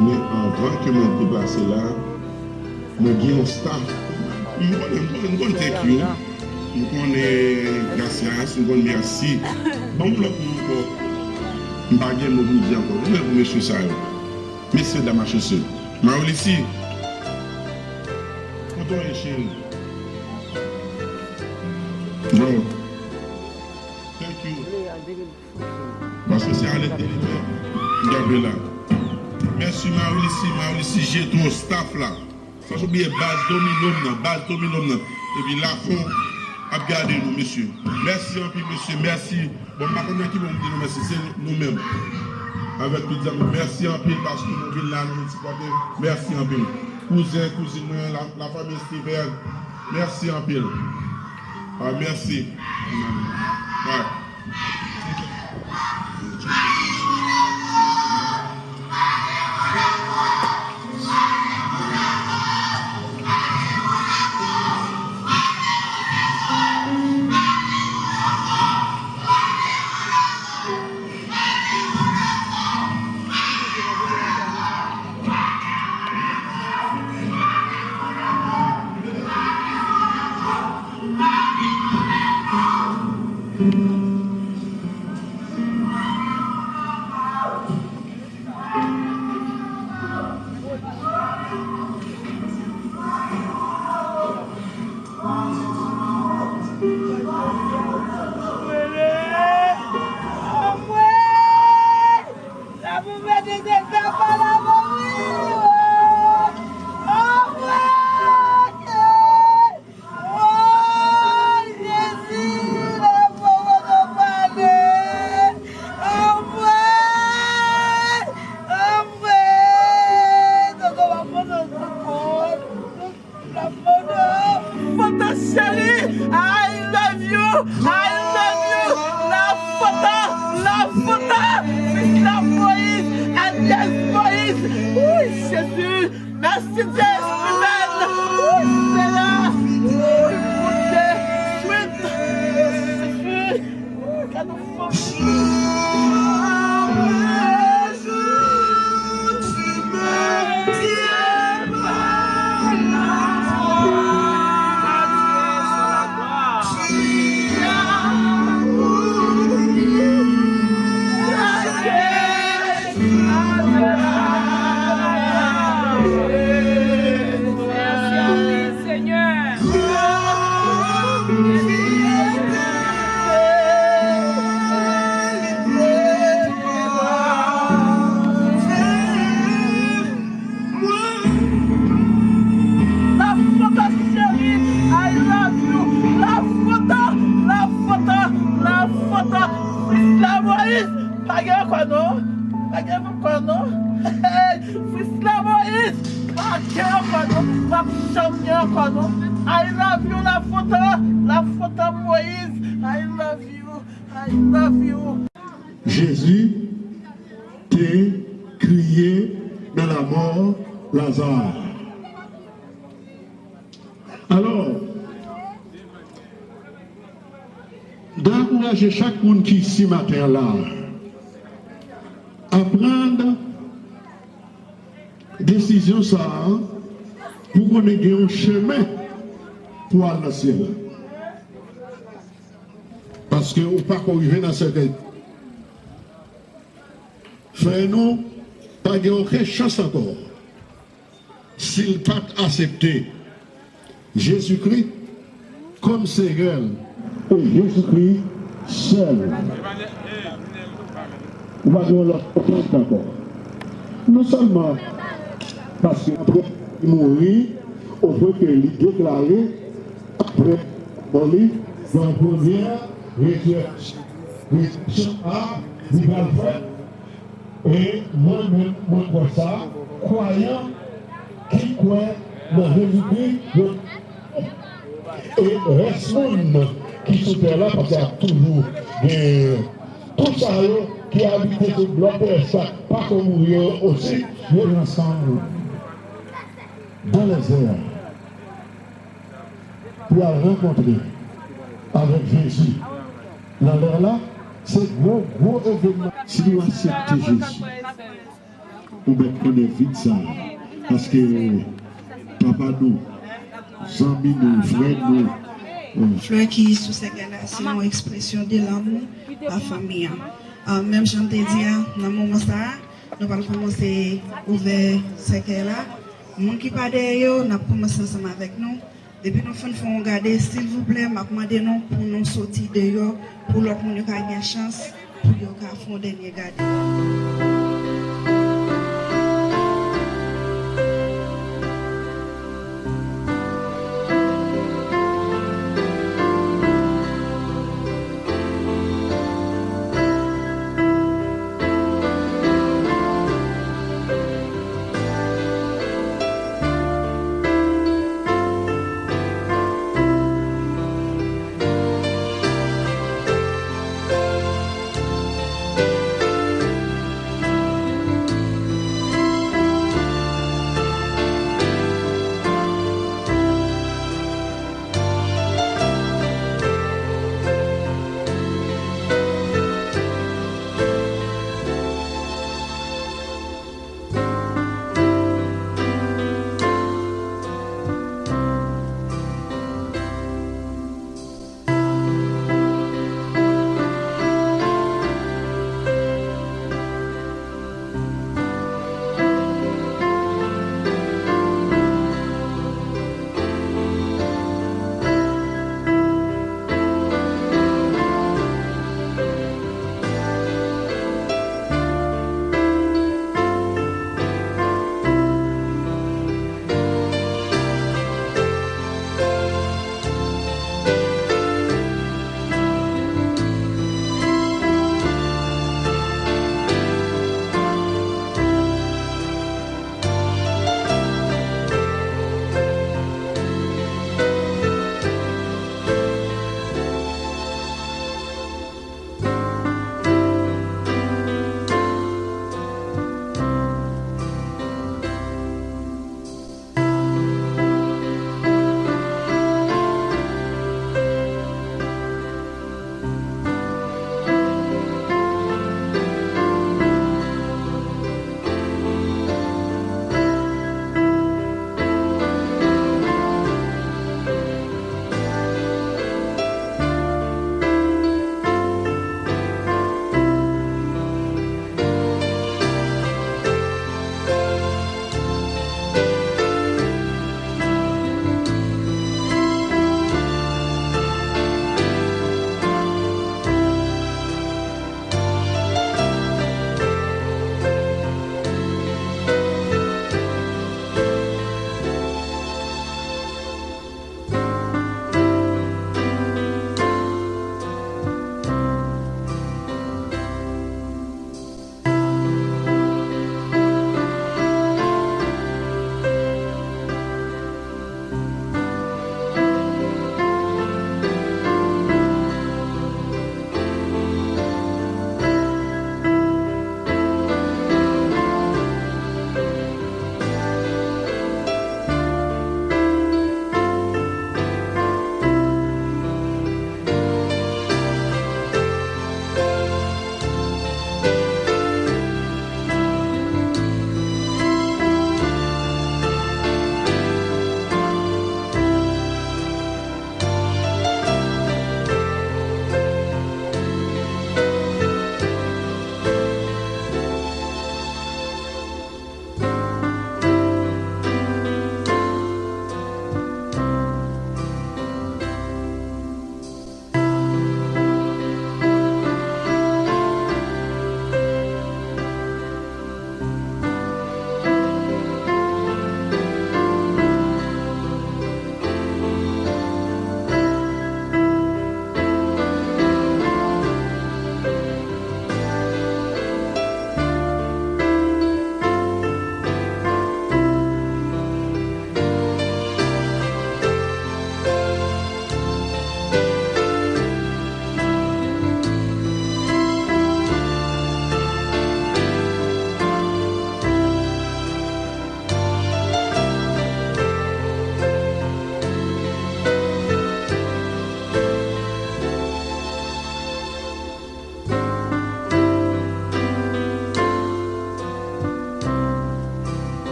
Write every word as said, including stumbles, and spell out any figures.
Men anvan ke mwen deplase la, mwen gen yon staff. M konnen, m konnen, m konnen thank you. M konnen gracias, m konnen merci. Ban m yon lòt mo ankò. M pa gen mo pou m di ankò. Mwen pou mesye sa yo. Mesye dam asosye. Marilisi. Kote w ye, cheri? Yo. Thank you. Paske se ale delive m genbe la. Mèsi Marilisi, Marilisi Jetro, staff la. San oubliye baz domino m nan, baz domino m nan. Epi Lafon ap gade nou, mesye. Mèsi anpil, mesye, mèsi. Bon, m pa konn nan ki bò m di nou mèsi, se nou menm. Avèk tout zanmi, mèsi anpil paske nou vin la, nou vin sipòte. Mèsi anpil. Kouzen, kouzin mwen, la, lafanmi Steven, mèsi anpil. Ah, mèsi. Ah. Oh, Jezi, la foto pale. Anmwe! Anmwe! Toto, la foto sou kont. La foto. Foto cheri, I love you, I love you. La foto, la foto. Fis la Moyiz, Alyas Moyiz. Wi, Jezi. Mèsi Jezi, men. Wi, se la. Wi, Bondye. Swit. Wi, gade yon fanmi. Mèsi anpil, Senyè. Lafota cheri, I love you. Lafota, Lafota, Lafota. Fis la Moyiz, pa gen ankò non. Pa gen ankò non. Fis la Moyiz, pa gen ankò non. Pa janm gen ankò non. I love you, Lafota. Lafota Moyiz, I love you. I love you. Jezi te kriye nan lamò Laza. Alò, m ta ankouraje chak moun ki isi maten an la a, pran desizyon sa a pou konnen gen yon chemen pou al nan syèl la. Paske ou pako rive nan sèkèy. Frè nou pa gen okenn chans ankò si l pa t aksepte Jezikri kòm Senyè l e Jezikri sèl. Ou pa gen yon lòt opsyon ankò. Non sèlman paske apre li mouri, oubyen ke li deklare apre lanmò li, nan premye rezirèksyon a, li pral fèt. E mwen menm, mwen kwè sa, kwayan ki kwè nan Jezikri, yo, e rès moun ki sou tè la, paske ap toujou gen tout sa yo ki abite sou glòb tèrès la, pako mouri yo osi, yo ansanm dans les airs pou al rankontre avèk Jezi nan lè la. Se gwo, gwo evènman. Si nou aksepte Jezi, Ou mèt konnen vid sa a. Paske papa nou, zanmi nou, frè nou, Flè ki sou sèkèy la se yon ekspresyon de lanmou a fanmi an. Menm jan m te di a, nan moman sa a, nou pral kòmanse ouvè sèkèy la. Moun ki pa dèyè yo, n ap kòmanse ansanm avèk nou. Depi nou fin fè yon gade, silvouplè, m ap mande nou pou nou soti deyò pou lòt moun yo ka gen chans pou yo ka fè yon dènye gade.